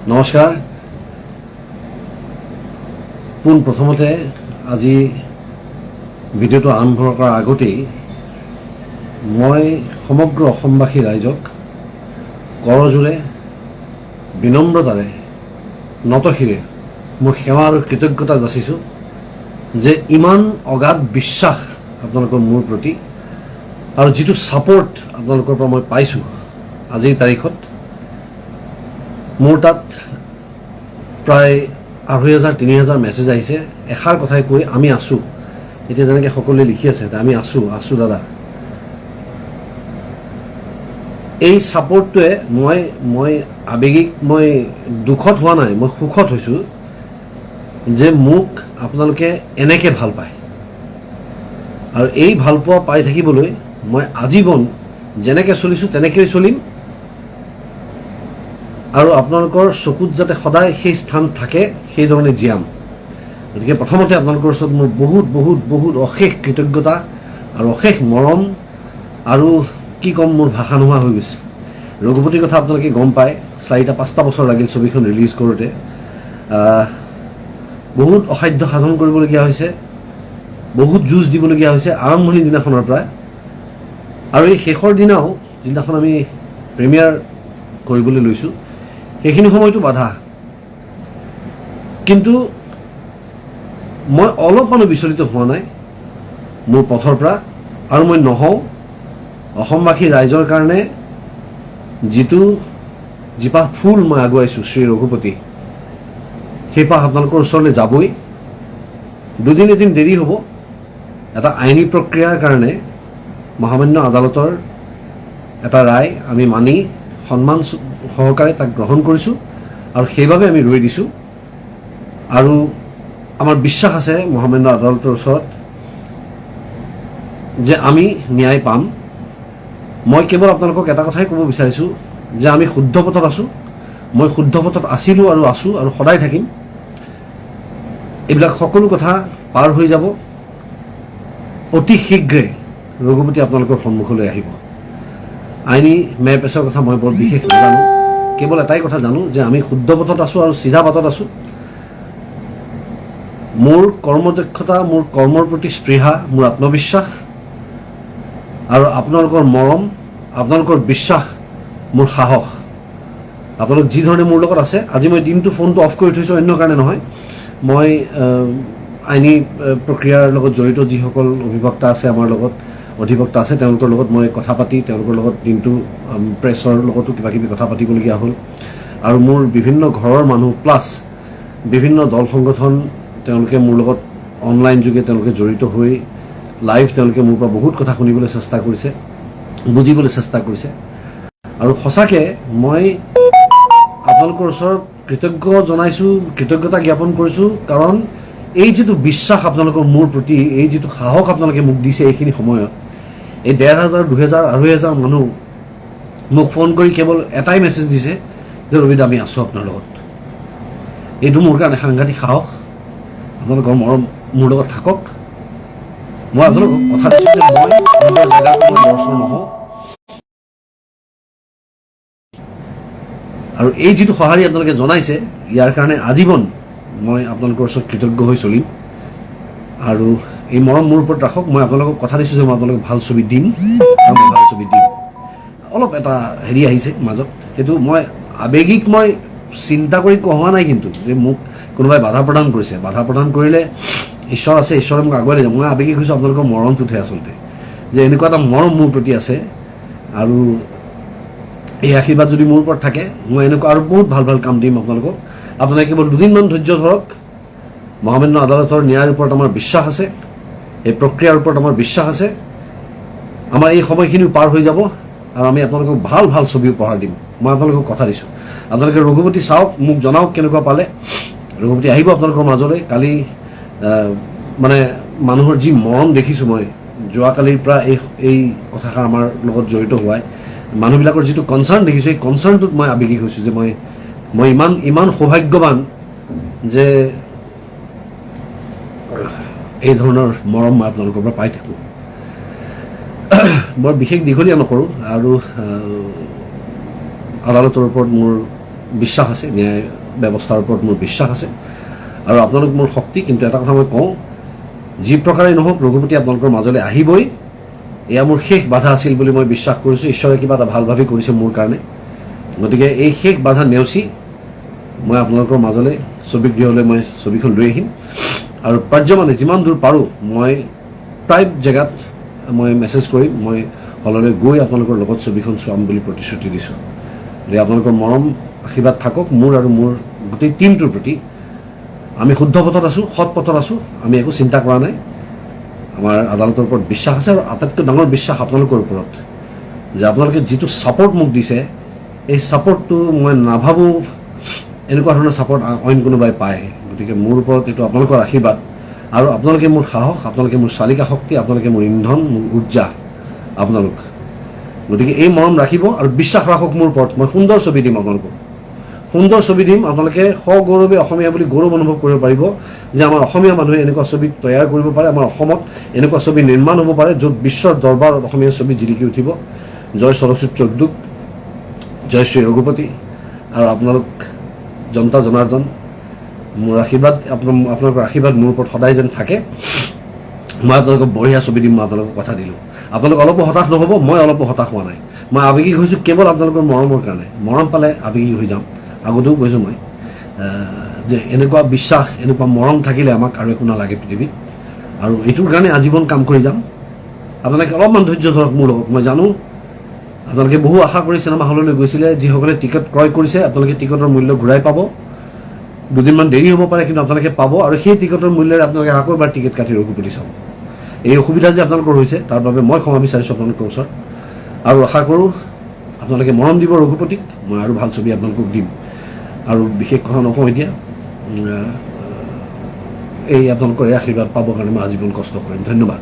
নমস্কাৰ। পোন প্ৰথমতে আজি ভিডিঅ'টো আৰম্ভ কৰাৰ আগতেই মই সমগ্ৰ অসমবাসী ৰাইজক কৰজোৰে, বিনম্ৰতাৰে, নতশিৰে মোৰ সেৱা আৰু কৃতজ্ঞতা যাচিছোঁ যে ইমান অগাধ বিশ্বাস আপোনালোকৰ মোৰ প্ৰতি আৰু যিটো ছাপৰ্ট আপোনালোকৰ পৰা মই পাইছোঁ। আজিৰ তাৰিখত মোৰ তাত প্ৰায় 2500, 3000 মেছেজ আহিছে, এষাৰ কথাই কৈ, "আমি আছোঁ"। এতিয়া যেনেকৈ সকলোৱে লিখি আছে, "আমি আছোঁ, আছোঁ দাদা"। এই ছাপৰ্টটোৱে মই মই আৱেগিক, মই দুখত হোৱা নাই, মই সুখত হৈছোঁ যে মোক আপোনালোকে এনেকৈ ভাল পায়। আৰু এই ভালপোৱা পাই থাকিবলৈ মই আজীৱন যেনেকৈ চলিছোঁ তেনেকৈয়ে চলিম আৰু আপোনালোকৰ চকুত যাতে সদায় সেই স্থান থাকে, সেইধৰণে জীয়াম। গতিকে প্ৰথমতে আপোনালোকৰ ওচৰত মোৰ বহুত বহুত বহুত অশেষ কৃতজ্ঞতা আৰু অশেষ মৰম আৰু কি ক'ম, মোৰ ভাষা নোহোৱা হৈ গৈছে। ৰঘুপতিৰ কথা আপোনালোকে গম পায়, 4টা 5টা বছৰ লাগিল ছবিখন ৰিলিজ কৰোঁতে। বহুত অসাধ্য সাধন কৰিবলগীয়া হৈছে, বহুত যুঁজ দিবলগীয়া হৈছে আৰম্ভণিৰ দিনাখনৰ পৰাই আৰু এই শেষৰ দিনাও, যিদিনাখন আমি প্ৰিমিয়াৰ কৰিবলৈ লৈছোঁ, সেইখিনি সময়তো বাধা। কিন্তু মই অলপমানো বিচলিত হোৱা নাই মোৰ পথৰ পৰা আৰু মই নহওঁ। অসমবাসী ৰাইজৰ কাৰণে যিটো যিপাহ ফুল মই আগুৱাইছোঁ, শ্ৰী ৰঘুপতি, সেইপাহ আপোনালোকৰ ওচৰলৈ যাবই। দুদিন এদিন দেৰি হ'ব। এটা আইনী প্ৰক্ৰিয়াৰ কাৰণে মহামান্য আদালতৰ এটা ৰায় আমি মানি সন্মান সহকাৰে তাক গ্ৰহণ কৰিছোঁ আৰু সেইবাবে আমি ৰৈ দিছোঁ। আৰু আমাৰ বিশ্বাস আছে মহামান্য আদালতৰ ওচৰত যে আমি ন্যায় পাম। মই কেৱল আপোনালোকক এটা কথাই ক'ব বিচাৰিছোঁ যে আমি শুদ্ধ পথত আছোঁ। মই শুদ্ধ পথত আছিলোঁ আৰু আছোঁ আৰু সদায় থাকিম। এইবিলাক সকলো কথা পাৰ হৈ যাব। অতি শীঘ্ৰে ৰঘুপতি আপোনালোকৰ সন্মুখলৈ আহিব। আইনী মেৰ পেচৰ কথা মই বৰ বিশেষ নাজানো। কেৱল এটাই কথা জানো যে আমি শুদ্ধ পথত আছোঁ আৰু চিধা বাটত আছোঁ। মোৰ কৰ্মদক্ষতা, মোৰ কৰ্মৰ প্ৰতি স্পৃহা, মোৰ আত্মবিশ্বাস আৰু আপোনালোকৰ মৰম, আপোনালোকৰ বিশ্বাস মোৰ সাহস। আপোনালোক যি ধৰণে মোৰ লগত আছে, আজি মই দিনটো ফোনটো অফ কৰি থৈছোঁ, অন্য কাৰণে নহয়। মই আইনী প্ৰক্ৰিয়াৰ লগত জড়িত যিসকল অভিবক্তা আছে, আমাৰ লগত অধিবক্তা আছে, তেওঁলোকৰ লগত মই কথা পাতি, তেওঁলোকৰ লগত দিনটো প্ৰেছৰ লগতো কিবা কিবি কথা পাতিবলগীয়া হ'ল। আৰু মোৰ বিভিন্ন ঘৰৰ মানুহ প্লাছ বিভিন্ন দল সংগঠন, তেওঁলোকে মোৰ লগত অনলাইন যোগে তেওঁলোকে জড়িত হৈ লাইভ তেওঁলোকে মোৰ পৰা বহুত কথা শুনিবলৈ চেষ্টা কৰিছে, বুজিবলৈ চেষ্টা কৰিছে। আৰু সঁচাকৈ মই আপোনালোকৰ ওচৰত কৃতজ্ঞ জনাইছোঁ, কৃতজ্ঞতা জ্ঞাপন কৰিছোঁ। কাৰণ এই যিটো বিশ্বাস আপোনালোকৰ মোৰ প্ৰতি, এই যিটো সাহস আপোনালোকে মোক দিছে এইখিনি সময়ত, এই 1500, 2000, 2500 মানুহ মোক ফোন কৰি কেৱল এটাই মেছেজ দিছে যে "ৰবিদা, আমি আছোঁ আপোনাৰ লগত"। এইটো মোৰ কাৰণে সাংঘাতিক সাহস। আপোনালোকৰ মৰম মোৰ লগত থাকক। মই আপোনালোকক কথা দিছোঁ যে মই নিজৰ জেগাত মই লৰচৰ নহওঁ। আৰু এই যিটো সঁহাৰি আপোনালোকে জনাইছে, ইয়াৰ কাৰণে আজীৱন মই আপোনালোকৰ ওচৰত কৃতজ্ঞ হৈ চলিম। আৰু এই মৰম মোৰ ওপৰত ৰাখক। মই আপোনালোকক কথা দিছোঁ যে মই আপোনালোকক ভাল ছবি দিম আৰু মই ভাল ছবি দিম। অলপ এটা হেৰি আহিছে মাজত, সেইটো মই আৱেগিক, মই চিন্তা কৰি কোৱা নাই কিন্তু যে মোক কোনোবাই বাধা প্ৰদান কৰিছে। বাধা প্ৰদান কৰিলে ঈশ্বৰ আছে, ঈশ্বৰে মোক আগুৱাই লৈ যাব। মই আৱেগিক হৈছোঁ আপোনালোকৰ মৰমটোতহে আচলতে, যে এনেকুৱা এটা মৰম মোৰ প্ৰতি আছে। আৰু এই আশীৰ্বাদ যদি মোৰ ওপৰত থাকে, মই এনেকুৱা আৰু বহুত ভাল ভাল কাম দিম আপোনালোকক। আপোনালোকে কেৱল দুদিনমান ধৈৰ্য ধৰক। মহামান্য আদালতৰ ন্যায়ৰ ওপৰত আমাৰ বিশ্বাস আছে, এই প্ৰক্ৰিয়াৰ ওপৰত আমাৰ বিশ্বাস আছে। আমাৰ এই সময়খিনিও পাৰ হৈ যাব আৰু আমি আপোনালোকক ভাল ভাল ছবি উপহাৰ দিম। মই আপোনালোকক কথা দিছোঁ। আপোনালোকে ৰঘুপতি চাওক, মোক জনাওক কেনেকুৱা পালে। ৰঘুপতি আহিব আপোনালোকৰ মাজলৈ কালি। মানে মানুহৰ যি মৰম দেখিছোঁ মই যোৱাকালিৰ পৰা, এই এই কথাষাৰ আমাৰ লগত জড়িত হোৱাই মানুহবিলাকৰ যিটো কনচাৰ্ণ দেখিছোঁ, এই কনচাৰ্ণটোত মই আৱেগিক হৈছোঁ যে মই মই ইমান ইমান সৌভাগ্যৱান যে এই ধৰণৰ মৰম মই আপোনালোকৰ পৰা পাই থাকোঁ। বৰ বিশেষ দীঘলীয়া নকৰোঁ। আৰু আদালতৰ ওপৰত মোৰ বিশ্বাস আছে, ন্যায় ব্যৱস্থাৰ ওপৰত মোৰ বিশ্বাস আছে আৰু আপোনালোক মোৰ শক্তি। কিন্তু এটা কথা মই কওঁ, যি প্ৰকাৰেই নহওক ৰঘুপতি আপোনালোকৰ মাজলৈ আহিবই। এয়া মোৰ শেষ বাধা আছিল বুলি মই বিশ্বাস কৰিছোঁ। ঈশ্বৰে কিবা এটা ভাল ভাবি কৰিছে মোৰ কাৰণে। গতিকে এই শেষ বাধা নেওচি মই আপোনালোকৰ মাজলৈ, ছবিগৃহলৈ মই ছবিখন লৈ আহিম আৰু পাৰ্যমানে যিমান দূৰ পাৰোঁ মই প্ৰায় জেগাত মই মেছেজ কৰিম। মই হললৈ গৈ আপোনালোকৰ লগত ছবিখন চোৱাম বুলি প্ৰতিশ্ৰুতি দিছোঁ। গতিকে আপোনালোকৰ মৰম আশীৰ্বাদ থাকক মোৰ আৰু মোৰ গোটেই টীমটোৰ প্ৰতি। আমি শুদ্ধ পথত আছোঁ, সৎ পথত আছোঁ, আমি একো চিন্তা কৰা নাই। আমাৰ আদালতৰ ওপৰত বিশ্বাস আছে আৰু আটাইতকৈ ডাঙৰ বিশ্বাস আপোনালোকৰ ওপৰত যে আপোনালোকে যিটো ছাপৰ্ট মোক দিছে, এই ছাপৰ্টটো মই নাভাবোঁ এনেকুৱা ধৰণৰ ছাপৰ্ট অইন কোনোবাই পায়। গতিকে মোৰ ওপৰত এইটো আপোনালোকৰ আশীৰ্বাদ আৰু আপোনালোকে মোৰ সাহস, আপোনালোকে মোৰ চালিকা শক্তি, আপোনালোকে মোৰ ইন্ধন, মোৰ উৰ্জা আপোনালোক। গতিকে এই মৰম ৰাখিব আৰু বিশ্বাস ৰাখক মোৰ ওপৰত। মই সুন্দৰ ছবি দিম আপোনালোকক, সুন্দৰ ছবি দিম। আপোনালোকে সগৌৰৱে অসমীয়া বুলি গৌৰৱ অনুভৱ কৰিব পাৰিব যে আমাৰ অসমীয়া মানুহে এনেকুৱা ছবি তৈয়াৰ কৰিব পাৰে, আমাৰ অসমত এনেকুৱা ছবি নিৰ্মাণ হ'ব পাৰে য'ত বিশ্বৰ দৰবাৰত অসমীয়া ছবি জিলিকি উঠিব। জয় চলচ্চিত্ৰ উদ্যোগ, জয় শ্ৰী ৰঘুপতি। আৰু আপোনালোক জনতা জনাৰ্দন, মোৰ আশীৰ্বাদ, আপোনালোকৰ আশীৰ্বাদ মোৰ ওপৰত সদায় যেন থাকে। মই আপোনালোকক বঢ়িয়া ছবি দিম, মই আপোনালোকক কথা দিলোঁ। আপোনালোক অলপো হতাশ নহ'ব। মই অলপো হতাশ হোৱা নাই। মই আৱেগিক হৈছোঁ কেৱল আপোনালোকৰ মৰমৰ কাৰণে। মৰম পালে আৱেগিক হৈ যাম। আগতেও কৈছোঁ মই যে এনেকুৱা বিশ্বাস, এনেকুৱা মৰম থাকিলে আমাক আৰু একো নালাগে পৃথিৱীত। আৰু এইটোৰ কাৰণে আজীৱন কাম কৰি যাম। আপোনালোকে অলপমান ধৈৰ্য ধৰক মোৰ লগত। মই জানো আপোনালোকে বহু আশা কৰি চিনেমা হললৈ গৈছিলে। যিসকলে টিকট ক্ৰয় কৰিছে, আপোনালোকে টিকটৰ মূল্য ঘূৰাই পাব। দুদিনমান দেৰি হ'ব পাৰে, কিন্তু আপোনালোকে পাব আৰু সেই টিকটৰ মূল্যৰে আপোনালোকে আকৌ এবাৰ টিকট কাটি ৰঘুপতি চাব। এই অসুবিধা যে আপোনালোকৰ হৈছে, তাৰ বাবে মই ক্ষমা বিচাৰিছোঁ আপোনালোকৰ ওচৰত আৰু আশা কৰোঁ আপোনালোকে মৰম দিব ৰঘুপতিক। মই আৰু ভাল ছবি আপোনালোকক দিম আৰু বিশেষ কথা নকওঁ এতিয়া। এই আপোনালোকৰ এই আশীৰ্বাদ পাবৰ কাৰণে মই আজীৱন কষ্ট কৰিম। ধন্যবাদ।